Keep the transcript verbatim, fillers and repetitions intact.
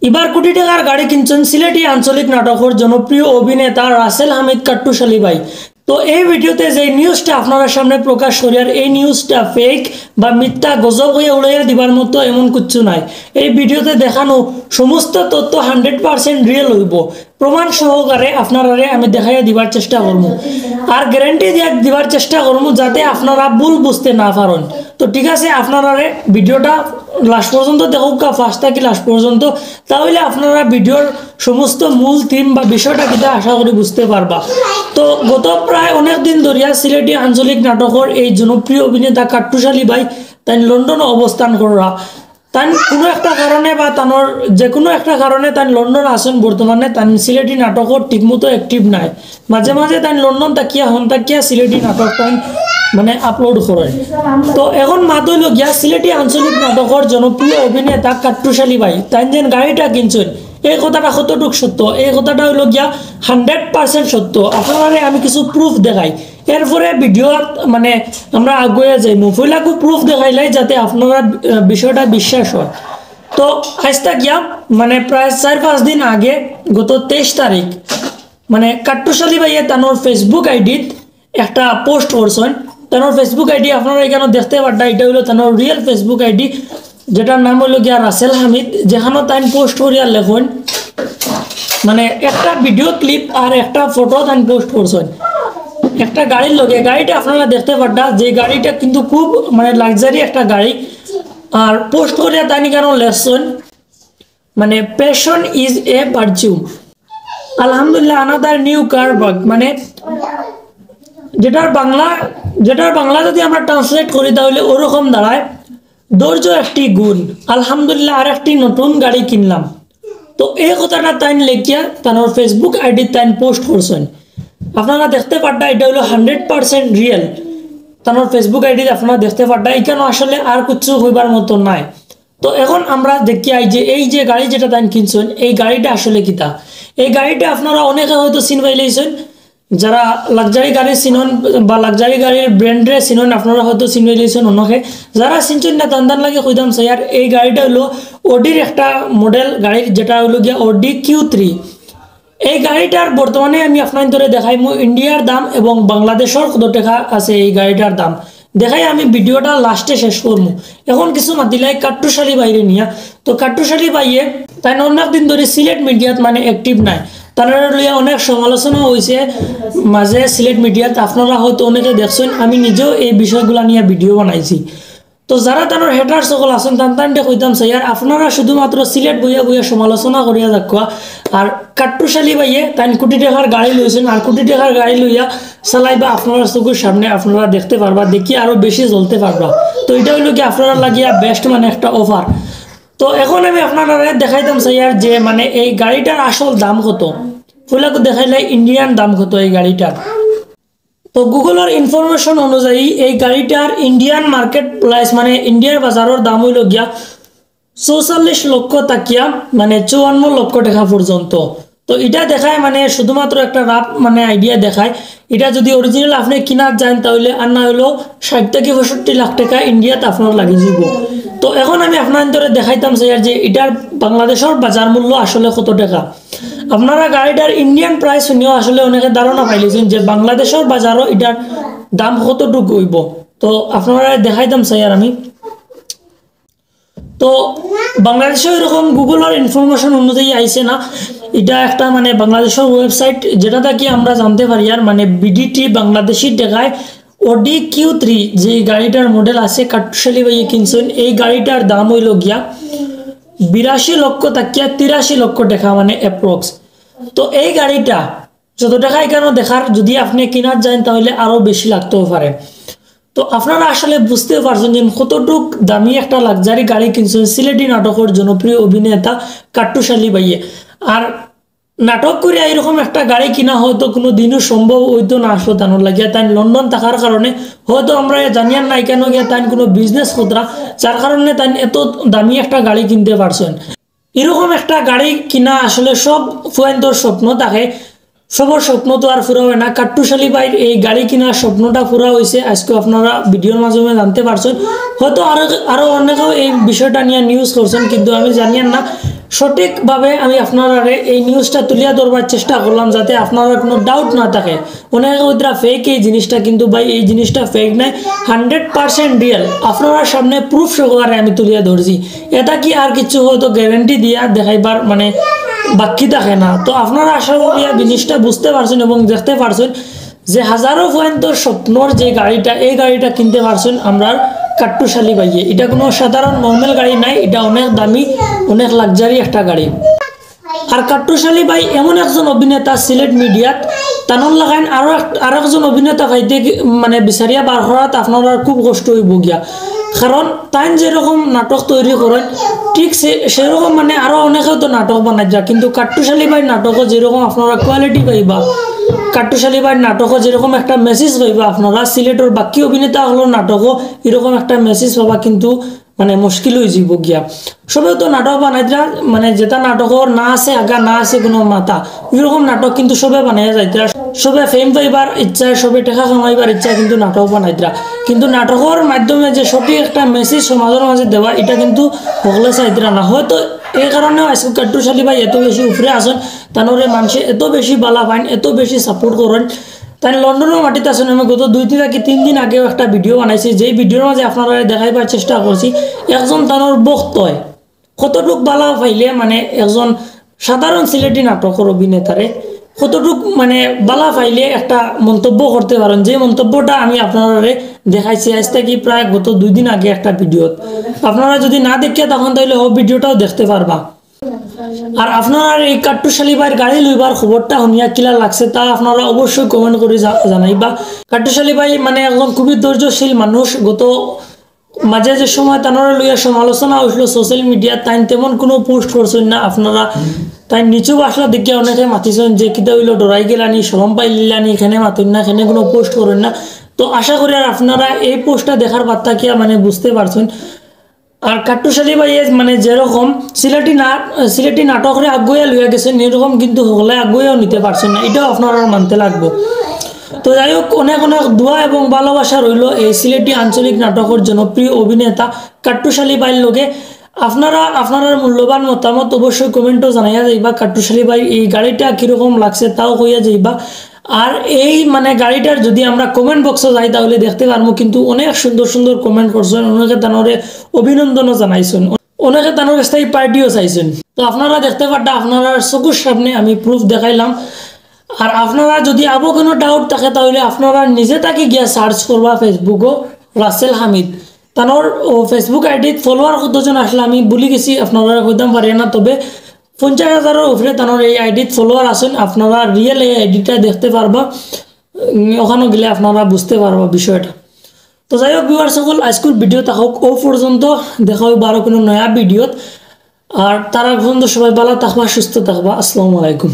ইবার কোটি টাকার গাড়ি কিনছইন সিলেটি আঞ্চলিক নাটকর জনপ্রিয় অভিনেতা রাসেল হামিদ কাট্টুশালী ভাই। তো এই ভিডিওতে যে নিউজটা আপনারার সামনে প্রকাশ করিয়ার, এই নিউজটা ফেক বা মিথ্যা গুজব অইয়া উড়াইয়া দিবার মতো এমন কিচ্ছু নাই। এই ভিডিওতে দেখানো সমস্ত তথ্য হান্ড্রেড পার্সেন্ট রিয়েল অইবো, প্রমাণ সহকারে আপনারারে আমি দেখাইয়া দিবার চেষ্টা করমু, আর গ্যারান্টি দিয়া দিবার চেষ্টা করমু যাতে আপনারা ভুল বুঝতে না পারইন। তো ঠিক আছে, আপনারারে ভিডিওটা লাস্ট পর্যন্ত দেখউক্কা, ফার্স্ট থাকি লাস্ট পর্যন্ত, তাহলে আপনারা ভিডিওর সমস্ত মূল থিম বা বিষয়টা কিতা আশা করি বুঝতে পারবা। তো গত প্রায় অনেক দিন ধরিয়া সিলেটি আঞ্চলিক নাটকর এই জনপ্রিয় অভিনেতা কাট্টুশালী ভাই তাইন লন্ডনো অবস্থান কররা। তাইন কোনো একটা কারণে বা তানর যে কোনো একটা কারণে তাইন লন্ডন আছইন বর্তমানে, তাইন সিলেটি নাটকও ঠিকমতো অ্যাক্টিভ নাই। মাঝে মাঝে তাইন লন্ডন থাকিয়া হন থাকিয়া সিলেটি নাটক তাইন মানে আপলোড করইন। তো এখন মাত অইলো গিয়া সিলেটি আঞ্চলিক নাটকর জনপ্রিয় অভিনেতা কাট্টুশালী ভাই, তাইন যেন গাড়িটা কিনছইন, এই কথাটা কতটুক সত্য? এই কথাটা অইলো গিয়া হান্ড্রেড পার্সেন্ট সত্য। আপনারারে আমি কিছু প্রুফ দেখাই, এরপরে ভিডিও মানে আমরা আগুয়ে যাইমু। পয়লাকু প্রুফ দেখাইলাই যাতে আপনারা, আহ, বিষয়টা বিশ্বাস হয়। তো আইজতা গিয়া মানে প্রায় চাইর পাঁচ দিন আগে, গত তেইশ তারিখ, মানে কাট্টুশালী ভাইয়ে তানর Facebook আইডিত একটা পোস্ট করছইন। তানর Facebook আইডি আপনারা এখানো দেখতে পাররা, ইটা অইলো তানর রিয়েল Facebook আইডি, যেটার নাম অইলো গিয়া রাসেল হামিদ, যেখানো তাইন পোস্ট করিয়া লেখইন, মানে একটা ভিডিও ক্লিপ আর একটা ফটো তাইন পোস্ট করছইন একটা গাড়ির লগে। গাড়িটা আপনারা দেখতে পাররা যে গাড়িটা কিন্তু খুব মানে লাক্সারি একটা গাড়ি। আর পোস্ট করিয়া তাইন এখানো লেখছইন মানে passion is a virtue, আলহামদুলিল্লাহ, another new car bought। মানে যেটার বাংলা, যেটার বাংলা যদি আমরা ট্রান্সলেট করি তাহলে ওরকম দাঁড়ায়, ধৈর্য একটি গুণ, আলহামদুলিল্লাহ আর একটি নতুন গাড়ি কিনলাম। তো এই কথাটা তাইন লেখিয়া তানর Facebook আইডিত তাইন পোস্ট করছইন। আপনারা দেখতে পাররা ইটা অইলো হান্ড্রেড পার্সেন্ট রিয়েল। তানর Facebook আইডিত আপনারা দেখতে পাররা, এখানো আসলে আর কিচ্ছু কইবার মতো নাই। তো এখন আমরা দেখিয়াই যে এই যে গাড়ি যেটা তাইন কিনছইন, এই গাড়িটা আসলে কিতা। এই গাড়িটা আপনারা অনেকে হয়তো চিনবাই লাইছইন, যারা লাক্সারি গাড়ি চিনইন বা লাক্সারি গাড়ির ব্র্যান্ডরে চিনইন, আপনারা হয়তো চিনবাই লাইছইন অনেকে। যারা চিনছইন না, তান তান লাগি কইতাম চাইয়ার, এই গাড়িটা অইলো অডির একটা মডেল গাড়ির, যেটা অইলো গিয়া অডি কিউ থ্রি। এই গাড়িটার বর্তমানে আমি আপনাইন্তরে দেখাইমু ইন্ডিয়ার দাম এবং বাংলাদেশর কত টাকা আছে এই গাড়িটার দাম। দেখাই আমি ভিডিওটা লাস্টে শেষ করমু। এখন কিছু মাতিলাই কাট্টুশালী ভাইরে নিয়া। তো কাট্টুশালী ভাইয়ে তাইন অনেক দিন ধরি সিলেট মিডিয়াত মানে অ্যাক্টিভ নাই, তানরে লইয়া অনেক সমালোচনা অইছে। মাঝে সিলেট মিডিয়াত আপনারা হয়তো অনেকে দেখছইন, আমি নিজেও এই বিষয়গুলা নিয়া ভিডিও বানাইছি। তো যারা তানর হেটার্স সকল আছইন, তান তানরে কইতাম চাইয়ার, আপনারা শুধুমাত্র সিলেট বইয়া বইয়া সমালোচনা করিয়া যাউক্কা। আর কাট্টুশালী ভাইয়ে তাইন কোটি টাকার গাড়ি লইছইন, আর কোটি টাকার গাড়ি লইয়া চালাইবা আপনারা চকুর সামনে, আপনারা দেখতে পারবা, দেখি আরো বেশি জ্বলতে পারবা। তো ইটা অইলো কি আপনারার লাগিয়া বেস্ট মানে একটা অফার। তো এখন আমি আপনারারে দেখাইতাম চাইয়ার যে মানে এই গাড়িটার আসল দাম কত। পয়লাকু দেখাইলাই ইন্ডিয়ান দাম কত এই গাড়িটার। তো গুগলর ইনফরমেশন অনুযায়ী এই গাড়িটার ইন্ডিয়ান মার্কেট প্রাইস মানে ইন্ডিয়ার বাজারর দাম অইলো গিয়া চৌচল্লিশ লক্ষ থাকিয়া মানে চুয়ান্ন লক্ষ টাকা পর্যন্ত। তো ইটা দেখায় মানে শুধুমাত্র একটা রাফ মানে আইডিয়া দেখায়। ইটা যদি অরিজিনাল আপনে কিনাত যাইন তাইলে আর না অইলো ষাইট থাকি পঁয়ষট্টি লাখ টাকা ইন্ডিয়াত আপনার লাগি যাইবো। তো এখন আমি আপনাইন্তরে দেখাইতাম চাইয়ার যে ইটার বাংলাদেশর বাজার মূল্য আসলে কত টাকা। আপনারা গাড়িটার ইন্ডিয়ান প্রাইস হুনিয়াও আসলে অনেকে ধারণা পাইলিছইন যে বাংলাদেশর বাজারো ইটার দাম কতটুকু অইবো। তো আপনারারে দেখাইতাম চাইয়ার আমি। তো বাংলাদেশো এরকম গুগলর ইনফরমেশন অনুযায়ী আইছে না, ইটা একটা মানে বাংলাদেশর ওয়েবসাইট, যেটা থাকি আমরা জানতে পারিয়ার মানে বিডিটি বাংলাদেশি টাকায় অডি কিউ থ্রি যে গাড়িটার মডেল আছে কাট্টুশালী ভাইয়ে কিনছইন, এই গাড়িটার দাম অইলো গিয়া বিরাশি লক্ষ থাকিয়া তিরাশি লক্ষ টাকা মানে অ্যাপ্রক্স। তো এই গাড়িটা যত টাকা ইখানো দেখার, যদি আপনে কিনাত যাইন তাইলে আরো বেশি লাগতেও পারে। তো আপনারা আসলে বুঝতে পারছইন যে কতটুক দামি একটা লাক্সারি গাড়ি কিনছইন সিলেটি নাটকর জনপ্রিয় অভিনেতা কাট্টুশালী ভাইয়ে। আর নাটক করিয়া এরকম একটা গাড়ি কিনা হয়তো কোনো দিনও সম্ভব অইতো না আসলে তানর লাগিয়া। তাইন লন্ডন থাকার কারণে হয়তো আমরা জানিয়ার না ইখানো গিয়া তাইন কোনো বিজনেস কররা, যার কারণে তাইন এত দামি একটা গাড়ি কিনতে পারছইন। এরকম একটা গাড়ি কিনা আসলে সব ফুয়াইন্তর স্বপ্ন থাকে, সবর স্বপ্ন তো আর পুরা অয় না। কাট্টুশালী ভাইর এই গাড়ি কিনার স্বপ্নটা পুরা অইছে, আইজকে আপনারা ভিডিওর মাধ্যমে জানতে পারছইন। হয়তো আরো, আরো অনেকেও এই বিষয়টা নিয়া নিউজ করছইন, কিন্তু আমি জানিয়ার না। সঠিকভাবে আমি আপনারারে এই নিউজটা তুলিয়া ধরবার চেষ্টা করলাম, যাতে আপনারার কোনো ডাউট না থাকে। অনেকে কইতরা ফেক এই জিনিসটা, কিন্তু ভাই, এই জিনিসটা ফেক নাই, হান্ড্রেড পার্সেন্ট রিয়েল। আপনারার সামনে প্রুফ সহকারে আমি তুলিয়া ধরছি। এটা কি আর কিছু হয়তো গ্যারান্টি দিয়া দেখাইবার মানে বাকি থাকে না। তো আপনারা আশা করি এই জিনিসটা বুঝতে পারছেন এবং দেখতে পারছেন যে হাজারো পয়েন্টর স্বপ্নর যে গাড়িটা, এই গাড়িটা কিনতে পারছেন আমরার কাট্টুশ আলী ভাইয়ে। এটা কোনো সাধারণ নর্মাল গাড়ি নাই, এটা অনেক দামি, অনেক লাক্সারি একটা গাড়ি। আর কাট্টুশ আলী ভাই এমন একজন অভিনেতা সিলেট মিডিয়াত, তানর লাখান আরো এক-, আরো একজন অভিনেতা পাইতে কি-, মানে বিচারিয়া বার করাত আপনারার খুব কষ্ট হইব গিয়া। কারণ তাইন যেরকম নাটক তৈরি করেন, ঠিক সে-, সেরকম মানে আরো অনেকেও তো নাটক বানাইরা, কিন্তু কাট্টুশ আলী ভাইর নাটকও যেরকম আপনারা কোয়ালিটি পাইবা, কাট্টুশ আলী ভাইর নাটকও যেরকম একটা মেসেজ পাইবা আপনারা, সিলেটর বাকি অভিনেতা হকলর নাটকও এরকম একটা মেসেজ পাবা কিন্তু মানে মুশকিল হয়ে যাব গিয়া। সবে তো নাটক বানাইরা, মানে যেটা নাটকর না আছে আগা, না আছে কোনো মাথা, ওইরকম নাটক কিন্তু সবে বানাইয়া যাইতরা। সবে ফেম পাইবার ইচ্ছা, সবে টাকা কামাইবার ইচ্ছা, কিন্তু নাটক বানাইতরা। কিন্তু নাটকর মাধ্যমে যে সঠিক একটা মেসেজ সমাজের মাঝে দেওয়া, এটা কিন্তু হকলে চাইতরা না। হয়তো এই কারণে আজকে কাট্টুশ আলী ভাই এত বেশি উপরে আছেন, তানরে মানুষে এত বেশি বালা পাইন, এত বেশি সাপোর্ট করেন। তাই লন্ডনের মাটিতে আছেন। আমি গত দুই দিন আগে, তিন দিন আগেও একটা ভিডিও বানাইছি, যেই ভিডিওর মাঝে আপনারা দেখাইবার চেষ্টা করছি একজন তানর ভক্ত হয়, কতটুক বালা পাইলে মানে একজন সাধারণ সিলেটি নাটকর অভিনেতারে কতটুক মানে বালা পাইলে একটা মন্তব্য করতে পারেন, যে মন্তব্যটা আমি আপনারারে দেখাইছি আজ থেকে প্রায় গত দুই দিন আগে একটা ভিডিওত। আপনারা যদি না দেখিয়া তখন তাইলে ও ভিডিওটাও দেখতে পারবা। আর আপনারা এই কাট্টুশ আলী ভাইর গাড়ি লইবার খবরটা শুনিয়া কিলা লাগছে তা আপনারা অবশ্যই কমেন্ট করে জা-, জানাইবা। কাট্টুশ আলী ভাই মানে একজন খুবই ধৈর্যশীল মানুষ। গত মাঝে যে সময় তানরে লইয়া সমালোচনা হইছিল সোশ্যাল মিডিয়া, তাইন তেমন কোনো পোস্ট করছেন না। আপনারা তাইন নিচু বাসলা দেখিয়া অনেকে মাতিছেন যে কিতা হইলো, ডরাই গেলানি, শরম পাইলিলানি, এখানে মাতইন না, এখানে কোনো পোস্ট করেন না। তো আশা করি আর আপনারা এই পোস্টটা দেখার বাদ থাকিয়া মানে বুঝতে পারছেন। আর কাট্টুশ আলী ভাইয়ে মানে যেরকম সিলেটি না-, সিলেটি নাটকরে আগুয়া লইয়া গেছেন, এরকম কিন্তু হকলে আগুয়াও নিতে পারছেন না, এটাও আপনারা মানতে লাগবো। তো যাই হোক, অনেক অনেক দোয়া এবং ভালোবাসা রইল এই সিলেটি আঞ্চলিক নাটকর জনপ্রিয় অভিনেতা কাট্টুশ আলী ভাইর লগে। আপনারা আপনারার মূল্যবান মতামত অবশ্যই কমেন্টও জানাইয়া যাইবা। কাট্টুশ আলী ভাই এই গাড়িটা কিরকম লাগছে তাও কইয়া যাইবা। আর এই মানে গাড়িটার যদি আমরা কমেন্ট বক্সে যাই তাহলে দেখতে পারবো কিন্তু অনেক সুন্দর সুন্দর কমেন্ট করছেন, অনেকে তানরে অভিনন্দনও জানাইছেন, অনেকে তানর স্থায়ী পার্টিও চাইছেন। তো আপনারা দেখতে পারতা, আপনারার চকুর সামনে আমি প্রুফ দেখাইলাম। আর আপনারা যদি আবো কোনো ডাউট থাকে তাহলে আপনারা নিজে তাকে গিয়া সার্চ করবা ফেসবুকও রাসেল হামিদ। তানর ও ফেসবুক আইডিত ফলোয়ার কতজন আসলে আমি ভুলি গেছি, আপনারা কইতাম পারি না, তবে পঞ্চাশ হাজারের উপরে তানর এই আইডিত ফলোয়ার আছেন। আপনারা রিয়েল এই আইডিটা দেখতে পারবা, উম, ওখানে গেলে আপনারা বুঝতে পারবা বিষয়টা। তো যাই হোক ভিউয়ার্স সকল, আজকের ভিডিও থাকুক ও পর্যন্ত, দেখা হইব আরো কোনো নয়া ভিডিওত। আর তারা পর্যন্ত সবাই ভালো থাকবা, সুস্থ থাকবা। আসসালামু আলাইকুম।